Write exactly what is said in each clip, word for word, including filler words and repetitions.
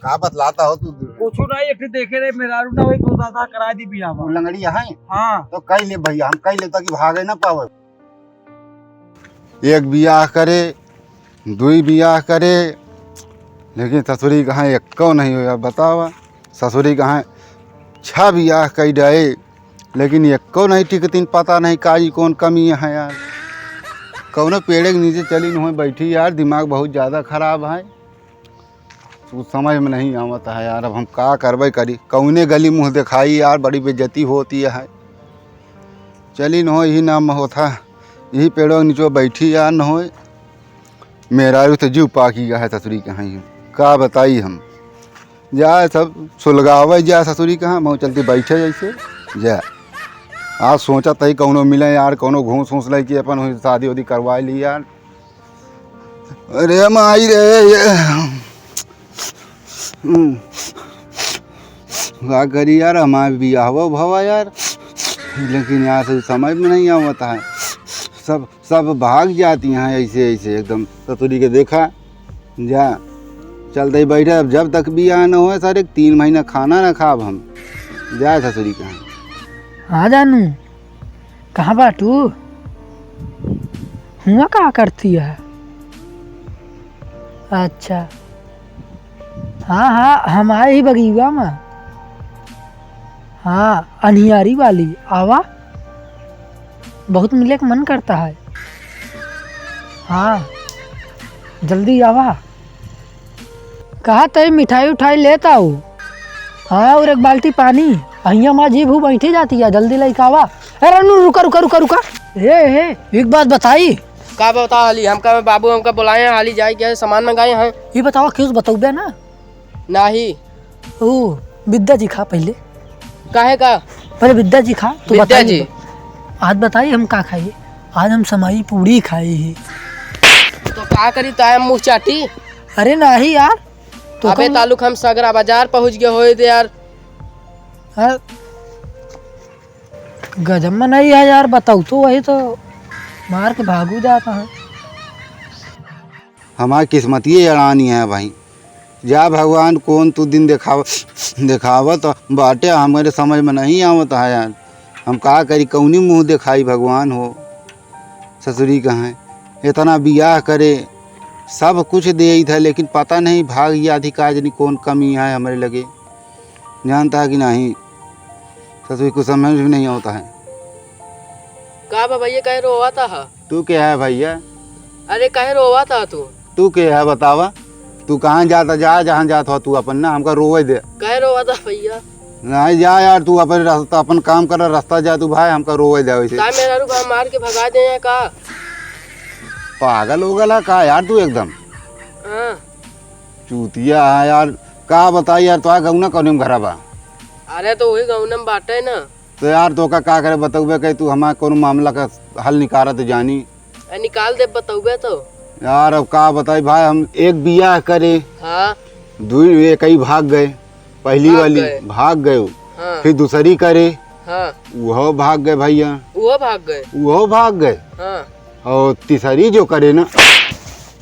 का बतलाता हो तू? कुछ नहीं, एक ठे देखे रहे, मेहरारू ना होई, तो दादा करा दी बियाह वो बा। लंगड़ी है? हाँ। तो कई ले भैया, हम कई ले ताकि भागे ना पावे। एक बियाह करे, दुई बियाह करे, लेकिन ससुरी कहाँ एक्को नहीं होया। बतावा, ससुरी कहाँ छह बियाह कई डाए, लेकिन एक्को नहीं टिकतीन। पता नहीं का ई कौन कमी है यार। कौनो पेड़े के नीचे चली न हो बैठी यार, दिमाग बहुत ज्यादा खराब है। कुछ समझ में नहीं आवत है यार, अब हम का करबे करी, कौने गली मुँह दिखाई यार, बड़ी बेइज्जती होती है। चली न हो, यही नाम होता, यही पेड़ों के नीचे बैठी यार न हो। मेहरारू तो जीव पाकी गया है ससुरी के यहाँ, का बताई हम। जा सब सुलगावे जा ससुरी के यहाँ, मऊ चलती बैठे जैसे जा। आज सोचा तही कौनो मिले यार, कौनो घूस घूस लेके अपन हुई शादी उदी करवा ली यार। अरे माई रे, ये हम्म। का करी यार, हमारे बियाहवा भवा यार, लेकिन यार सब समझ में नहीं आवत है। सब, सब भाग जाती हैं ऐसे, ऐसे एकदम। ससुरी के देखा जा, चलते ही बैठे। अब जब तक बियाह न होए सर, एक तीन महीना खाना ना खाब हम। जाए ससुरी के यहाँ। हाँ जानू, कहाँ बाटू? हुआँ का करती है? अच्छा। हाँ, हाँ, हम आए ही बगिया में। हाँ, अनियारी वाली, आवा। बहुत मिले के मन करता है। हाँ, जल्दी आवा। कहा तई मिठाई उठाई लेत आऊ। हाँ, और एक बाल्टी पानी। अहिया माँ जी भू बैठी जाती है, जल्दी लइका आवा। ए रानू, रुका, रुका, रुका, रुका। ए, ए, एक बात बताई। का बता हाली? हमका बाबू हमका बुलाए हैं, हाली जाए के है, सामान मंगाए हैं। ये बतावा, क्यों बतौबे ना? नाही। ओ, विद्या जी खा पहले। काहे का? पहले विद्या जी खा, तो विद्या बताइए जी। तो। आज बताइए हम का खाइए? आज हम समाई पूड़ी खाई ही। तो का करी, ताए मुँह चाटी? अरे नाही यार, तो अबे कम तालुक हम सगरा बाजार पहुँच गए होए दे यार। हाँ। गजब में नहीं है यार, बताऊ तो वही तो मार के भागू जाता है। हमारी किस्मतिये अड़ानी है भाई। जा भगवान, कौन तू दिन देखाव-, देखावत बाटे, हमरे समझ में नहीं आवत है यार। हम का करी, कौनी मुँह देखाई भगवान हो। ससुरी कहाँ इतना बियाह करे, सब कुछ दे था, लेकिन पता नहीं भाग या अधिकार जनी कौन कमी है हमरे लगे। जानता है कि नहीं, ससुरी कुछ समझ में नहीं आवता है। का बा भैया, काहे रोवाता है? तू के है भैया? अरे काहे रोवाता है तू? तू के है बतावा? तू कहाँ जाता, जा जहाँ जात हो तू अपन ना, हमका रोवे दे। काहे रोवाता भैया? नहीं जा यार, तू अपन रास्ता, अपन काम कर, रास्ता जा तू भाई, हमका रोवे दे वैसे। का मेहरारू का मार के भगा दे हैं का? पागल हो गला का यार तू एकदम? हाँ। चूतिया है यार, का बताई यार, तो गौना कौन घरा बा? अरे तो वही गौना में बाटे ना। तो यार तोका का करे बतउबे के, तू हमार कौन मामला का हल निकारा तो जानी। ए, निकाल दे बतउबे तो। यार अब का बताई भाई, हम एक बियाह करे, हाँ। दुई एक ही भाग गए, पहली भाग वाली गए। भाग गए, हाँ। फिर दूसरी करे, हाँ। वो भाग गए भैया, वो भाग गए। वो भाग गए, हाँ। और तीसरी जो करे ना,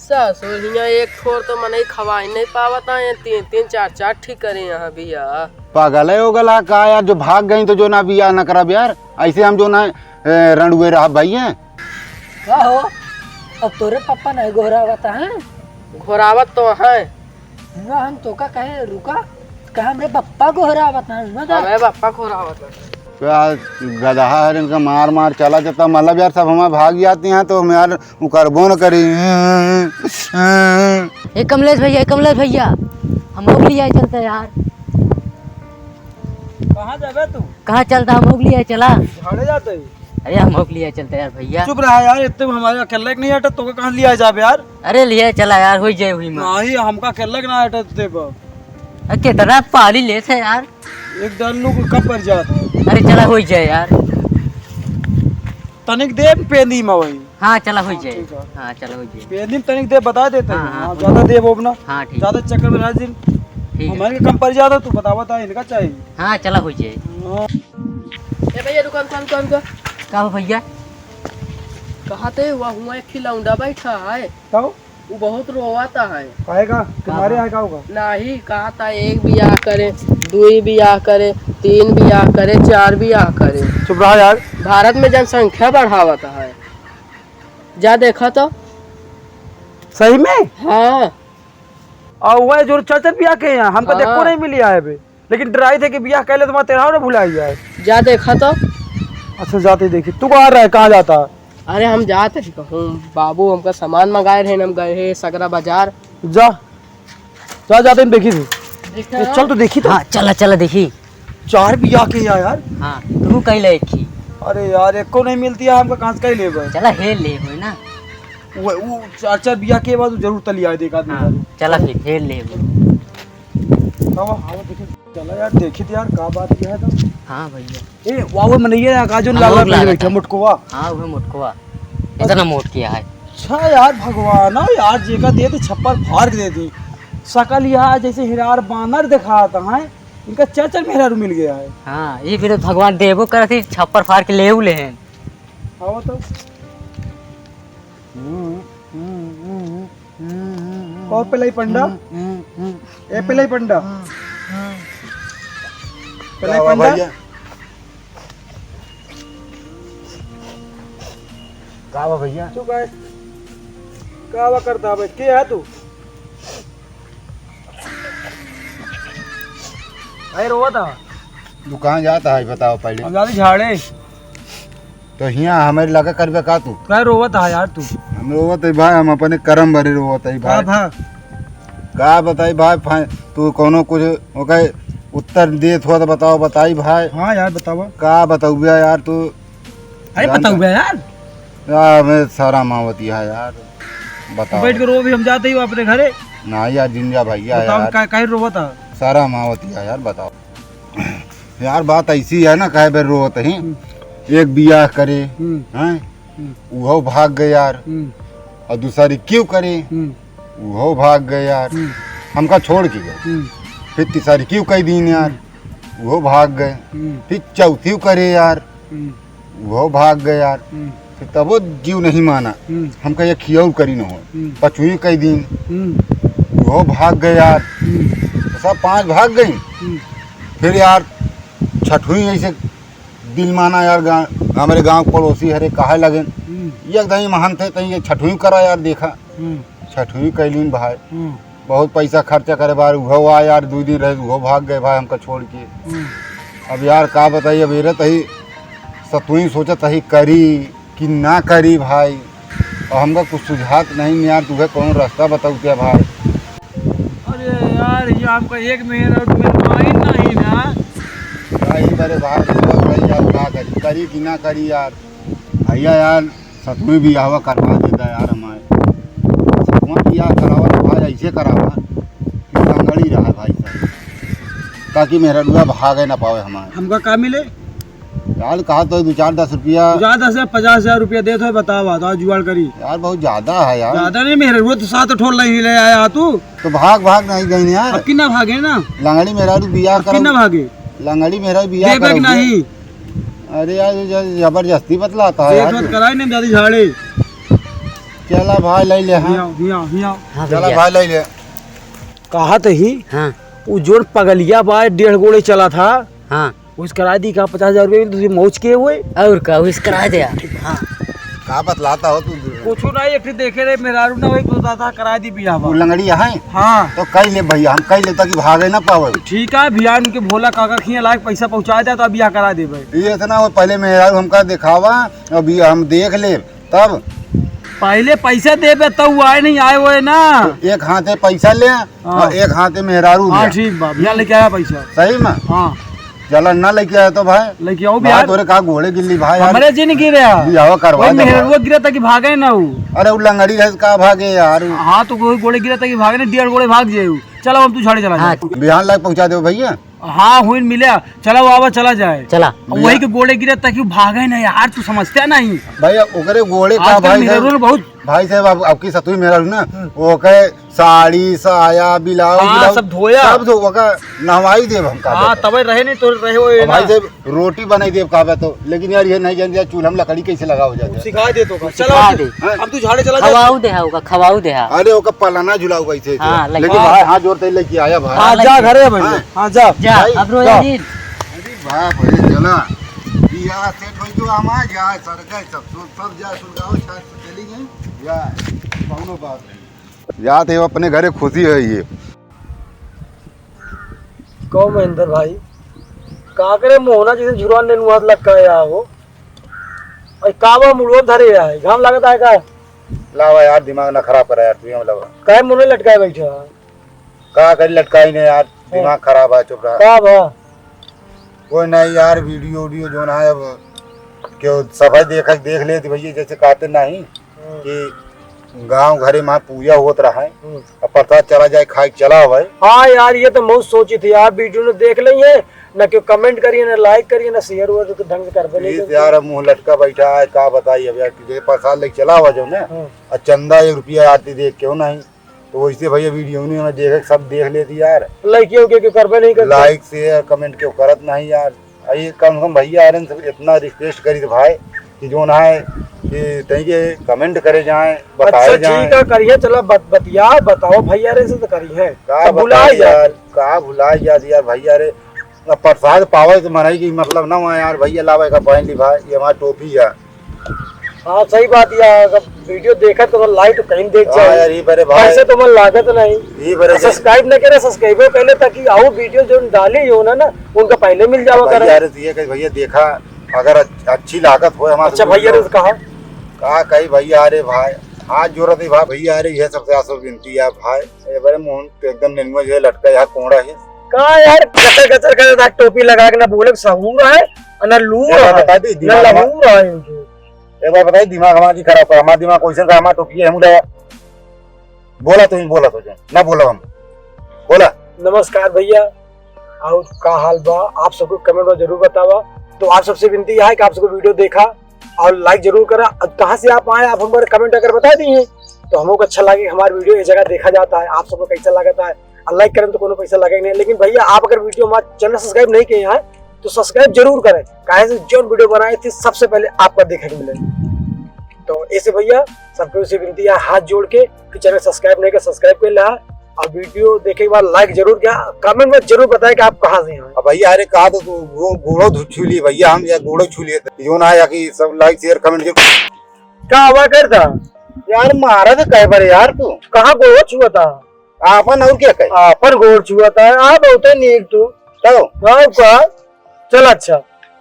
ससुर हियाँ एक ठोर तो मनई खवाई नहीं पावत है, तीन तीन चार चार ठीक करे यहाँ बियाह। पागल है हो गला का यार, जो भाग गई तो जो ना बियाह ना करब यार, ऐसे हम जो ना, ए, रणुए रहब भाई हैं। का हो, अब तोरे पप्पा नहीं घोरावत हैं? घोरावत तो हैं। ना हम तोका कहे रुका, कहे हमरे पप्पा घोरावत हैं, ना जा। हमरे पप्पा घोरावत हैं। का गदहा है, इनका मार मार चला जाता, मतलब यार सब हमारे भाग जाती हैं तो हम यार वो करबो न करी। ए कमलेश भैया, ए कमलेश भैया, हम लोग लिया चलते यार। कहाँ जाबे तू? कहाँ चलता, हम लोग लिया चला। झाड़े जाते ही। अरे हम लोग लिया चलते यार भैया। चुप रहा यार, इतने में हमारे अकेले के नहीं हटत, तो कहाँ लिया जाबे यार? अरे लिया चला यार, हो जाए हुई माँ। नहीं, हमका अकेले के ना हटत देबा। अरे कितना पानी लेत है यार। एक डल्लू को कब भर जात है? अरे चला हो जाए यार। तनिक देर पेंदी में वही। हाँ, चला हो हाँ, जाए। ठीक है। हाँ, चला हो जाए। पेंदी में तनिक देर बता देते हाँ, हैं। हाँ, हाँ, हो ज्यादा जाए। देर वो अपना। हाँ, ठीक। ज्यादा चक्कर में राजी। ठीक है। हमारे के कम पड़ जाता, तू बतावा था, इनका चाहिए। हाँ, चला हो जाए। हाँ। ए भैया, रुका, रुका, रुका, रुका। का हो भैया? कहाँ ते हुआ, हुआ एक ही लौंडा बैठा है। का हो? वो बहुत रोवाता है। काहे का? तुम्हारे यहाँ का होगा? नहीं, कहा था एक बियाह करे, दुई बियाह करे, तीन बियाह करे, चार बियाह करे। चुप रहा यार। भारत में जनसंख्या बढ़ावत है, जा देखा तो। सही में? हाँ। और वह जो चार चार बियाह के हैं, हमका हाँ। देखो नहीं मिली है अबे। लेकिन डराई थे कि बियाह कर ले तो मैं तेरा ना भुला जाए। जा देखा तो। अच्छा, जाते देखी। तू कहाँ रहे, कहाँ जाता? अरे, हम जाते ही कहूँ, बाबू हमका सामान मंगाए रहे, हम गए हैं सगरा बाजार। जा, जा, जाते ही देखी थी। देखा? ए, चल तो देखी तो। हाँ, चला, चला देखी। चार बियाह के या यार। हाँ, तू कहीं ले एक ही। अरे यार, एको नहीं मिलती है, हमका कहाँ से कहीं लेबे? चला, हेर ले, होई ना। वो, वो चार चार बियाह के बाद जरूर तली आए, देखा हाँ, देखा। चला फिर, हेर ले। आवा, आवा, देखी, चला यार, देखी तो यार, का बात किया है तो। हाँ भैया। ए, वाह, वो मनैया यहाँ का जो हाँ, लाल वो लाल लाल पहन रखा, था। मोटकवा। हाँ, वो मोटकवा। इतना मोट किया है। अच्छा यार, भगवान, हाँ यार, जेका दे दे, छप्पर फाड़ के दे दे। सकल यहाँ जैसे हिरार बानर दिखाता है, इनका चार चार मेहरारू मिल गया है। हाँ, ये फिर भगवान देबो करत ही, छप्पर फाड़ के लेउ लेहेन। आवा तो। हम्म, हम्म, हम्म। कौन पेलाई पंडा? हम्म, हम्म, हम्म। ए पेलाई पंडा। हम्म, हम्म। पेलाई का बा पंडा? भैया? का बा भैया? तू का, का बा करता बे? के है तू? अरे रोवत हा। तू कहाँ जाता है, बताओ पहले। हम जाते झाड़े। तो हियाँ हमरे लगे करबे का तू? काहे रोवत हा यार तू? हम रोवत है भाई, हम अपने करम भरे रोवत है भाई। का भा? का बताई भाई, फा-, तू कोनो कुछ ओके उत्तर देत हो तो बताओ, बताई भाई। हाँ यार, बतावा। का बताऊबे यार तू? अरे जानता बताऊबे यार। यार, हमें शरम आवत है यार, बताओ। बैठ के रो भी, हम जाते ही अपने घरे। ना यार, जिंजा भैया बताओ, यार। का-, काहे रोवत हा? शरम आवत है यार, बताओ। यार, बात ऐसी है ना, काहे बेर रोवत ही। हम्म। एक बियाह करे, हम्म। हैं? हम्म। उहो भाग गए यार। हम्म। और दूसरी क्यों करे? हम्म। उहो भाग गए यार। हम्म। हमका छोड़ के गए। हम्म। फिर तीसरी क्यों कई दिन यार? हम्म। उहो भाग गए। हम्म। फिर चौथी करे यार। हम्म। उहो भाग गए यार। हम्म। फिर तबो जीव नहीं माना। हम्म। हमका एक खियौल करी न हो। हम्म। पचवी कई दिन। हम्म। उहो भाग गए यार। हम्म। तो सब पांच भाग गई। हम्म। फिर यार छठवीं ऐसे दिल माना यार, गा-, हमरे गांव के पड़ोसी हरे, कहे लगे, हम्म। "ये एकदम ही महान थे, तहीं ये छठवीं करा यार, देखा।" हम्म। छठवीं कैलीन भाई। हम्म। बहुत पैसा खर्चा करे बार, उहो आ यार, दो दिन रहे, उहो भाग गए भाई हमका छोड़ के। हम्म। अब यार का बताई, अब एरे तही सतुई सोचत ही करी कि ना करी भाई, और हमका कुछ सुझात नहीं यार, तुहे कौन रास्ता बताऊ क्या भाई? अरे यार, ये हमका एक महीना और तुम्हें माइन नहीं ना। भाई, बड़े भाई, भाई, यार, का करी, करी कि ना करी यार? भैया यार, सतवीं बियाहवा करवा देता यार हमारे। सतवां बियाह करावा तो भाई ऐसे करावा कि लंगड़ी रहा भाई साहब, ताकि मेहररुआ भागे ना पावे हमारे। हमका का मिले? यार, कहा तो दो चार दस रुपया। दो चार दस हजार, पचास हजार रुपया दे तो बतावा, तो आज जुगाड़ करी। यार, बहुत ज्यादा है यार। ज्यादा नहीं, मेहररुआ तो सात ठोल नहीं ले आया तू। तो भाग, भाग नहीं गई यार। अब कितना भागे ना? लंगड़ी मेहरारू बियाह अब कितना करो। भागे? लंगड़ी मेहरारू बियाह देबे कि करोगे? नहीं? अरे यार, ये ज-, जबरदस्ती बतलाता है देख यार मत तू। कराई नहीं, दादी झाड़े। चला भाई, ले ले, हाँ। हियाँ, हियाँ, हियाँ। हाँ चला भैया। भाई, ले ले। कहा तो ही, हाँ। वो जोन पगलिया बा, डेढ़ गोड़े चला था। हाँ। उस करा दी का पचास हजार रुपये में, तुझे मौज के हुए। और का, उस करा दे यार। हाँ। का बतलाता हो तू? कुछ नहीं, एक ठे देखे रहे, मेहरारू ना वही तो दादा करा दी बियाह बा। वो लंगड़ी है? हाँ। तो कई ले भैया, हम कई ले ताकि भागे ना पावे। ठीक है भैया, इनके भोला काका खिया लायक पैसा पहुँचा दे तो बियाह करा देबे। ये इतना हो, पहले मेहरारू हमका दिखावा, अभी हम देख ले तब। पहले पैसा देबे तब वो आए नहीं आए हुए ना। तो एक हाथे पैसा ले हाँ। और एक हाथे मेहरारू हाँ, ले। ठीक बा, भैया लेके आया पैसा। सही में? हाँ। चला ना लेके आया तो भाई। लेके आओ भाई, भैया। तोरे का गोड़े गिल्ली भाई यार। हमरे जिन गिरे। बियाह करवा वही दे भाई। मेहररुआ गिरा था कि भागे ना वो। अरे वो लंगड़ी रहे का भागे यार। हाँ, तो कोई गोड़े गिरा था कि भागे ना, डेढ़ गोड़े भाग जाए वो। चला, हम तू झाड़े चला हाँ। जाए। बिहान लायक पहुँचा दे भैया। हाँ, हुइन मिले। चला, वो आवा, चला जाए। चला। अब वही के गोड़े गिरा था कि भागे ना यार, तू समझते नहीं। भैया, ओकरे गोड़े का आजकल भाई मेहररुआ साहब। बहुत भाई साहब, अब, अब की सतुई मेहरारू ना, हम्म। ओके साड़ी, साया, ब्लाउज, हाँ, ब्लाउज, सब धोया। सब धो, ओका नहवाई देब हम का हाँ, देब। तबे रहे नहीं तो रहे वो अब ना। भाई साहब, रोटी बनाई देब का बा तो, लेकिन यार, ये नहीं जानते यार, चूल्हा में लकड़ी कैसे लगावा जाता है। सिखा दे तो का। सिखा चलो, दे। हाँ? अब तू झाड़े चला जा। खवाऊ दे हा, ओका खवाऊ दे हा। अरे, ओका पलाना झुलाऊ कैसे थे? हाँ, लगे। लेकिन हाँ। भाई, हाथ जोड़ते लेके आया भाई। हाँ, जा घरे भाई। हाँ। हाँ, जा। जा, भाई, अब रोया जा। जी। अरे बाप रे, चला। बियाह सेट होई तो हम आ जाए, सर गए, सब, सब, सब जा, सुलगाओ, छाट से चली गई। या, कौनो बात नहीं। जात है, अपने घरे खुशी है ये। कहो महेंद्र भाई, का करे मोहना जैसे झुरवा नेनुआ लटकाया हो? अरे का बा मुड़वा धरे है, घाम लागत है का? लावा यार, दिमाग ना खराब करा यार, तू ही हम लावा। काहे मुंह लटकाए बैठा है? का करी लटकाई ने यार, हाँ। दिमाग खराब है, चुप रहा। का बा? कोई नहीं यार, वीडियो वीडियो जो ना है, अब क्यों सफाई देखा, देख लेती भैया, जैसे कहते नहीं हम्म। कि गांव घरे में पूजा होत रहा है, हम्म। अब प्रसाद चला जाए, खाए के चला हुआ है। हाँ यार, ये तो बहुत सोची थी यार, वीडियो ने देख ली है, ना क्यों कमेंट करिए, ना लाइक करिए, ना शेयर वेयर तो ढंग से करबे नहीं प्लीज करते। यार, अब मुंह लटका बैठा है, का बताई अब यार, कि जैसे प्रसाद लेके चला हुआ जो ना, हाँ। और चंदा एक रुपया आती देख क्यों नहीं, तो वैसे भैया वीडियो में देखे, सब देख लेती यार। लाइक क्यों, क्यों, क्यों करबे नहीं करते? लाइक शेयर कमेंट क्यों करत नहीं यार? अरे कम से कम भैया, अरे इनसे इतना रिक्वेस्ट करी थे भाई कि जो ना है कि तई के कमेंट करे जाए, बताए अच्छा, जाए। ठीक है, करिए, चला बत-, बतिया, बताओ भैया रे से तो करिए। का तब बताई बुलाए जाए। यार, का भुलाई जात यार भैया रे। अब प्रसाद पावे तो मनई की मतलब ना हुआ यार भैया, लावे का पहन ली भाई, ये हमारा टोपी है। हाँ, सही बात यार, अगर वीडियो देखत तो लाइक तो कहीं देख हाँ जाए। यार, ये बरे भाई। पैसे तो मन लागत नहीं। ये बरे आ, सब्सक्राइब नहीं करे, सब्सक्राइब पहले, ताकि आओ वीडियो जो डाली हो ना, ना, उनका पहले मिल जावा भैया करे। रे, तो ये कही भैया देखा, अगर अच्छ-, अच्छी लागत हो हमारे अच्छा, वीडियो। भैया रे, तो कहा? का कही भैया रे भाई, हाथ जोड़त ही भाई, भैया रे, यह सबसे आसो विनती है भाई। ये बरे मोहन तो एकदम नेनुआ जो है लटका है, यहाँ कोहड़ा है। का यार, गचर गचर करे, ना टोपी लगा के ना बोले, सहूर है और ना लूर एक बार है, बता दी, ना दिमाग हमारा लहूर है इनके। एक बार बताई, दिमाग हमारा जी खराब कर, हमारा दिमाग क्वेश्चन का, हमारा टोपी है, हम उठाया। बोला तुम, बोला तो जो, ना बोला हम। बोला। नमस्कार भैया, और का हाल बा? आप सबको कमेंट में जरूर बतावा। तो आप सबसे विनती है कि आप सबको वीडियो देखा और लाइक जरूर करा। अब कहाँ से आप आए, आप हमारे कमेंट अगर बता दी हैं, तो हमको अच्छा लगे, हमारे वीडियो ये जगह देखा जाता है, आप सबको कैसा लगता है। और लाइक करें तो कोनो पैसा लगे नहीं, लेकिन भैया आप अगर वीडियो हमारा चैनल सब्सक्राइब नहीं किए हैं तो सब्सक्राइब जरूर करें, काहे से जो वीडियो बनाए थे सबसे पहले आपका देखे के मिले। तो ऐसे भैया सबको से विनती है हाथ जोड़ के कि चैनल सब्सक्राइब नहीं कर सब्सक्राइब कर ला, और वीडियो देखे के बाद लाइक जरूर किया, कमेंट में जरूर बताए कि आप कहाँ से हैं। अब भैया अरे कहा तो तू गो-, गोड़ो धु-, छू लिए भैया, हम या गोड़ो छू लिए थे। जो ना आया कि सब लाइक शेयर कमेंट जरूर। का हुआ करता? यार मारा तो कह बारे यार तू। कहाँ गोड़ो छुआ था? आपन और क्या कहे? आपन गोड़ छुआ था। हाँ, बहुत है नीक तू। चलो। हाँ, का? चल अच्छा।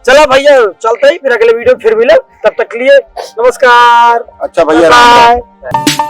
चला भैया, चलते ही फिर अगले वीडियो में फिर मिले। तब तक के लिए नमस्कार। अच्छा भैया, राम राम। बाय।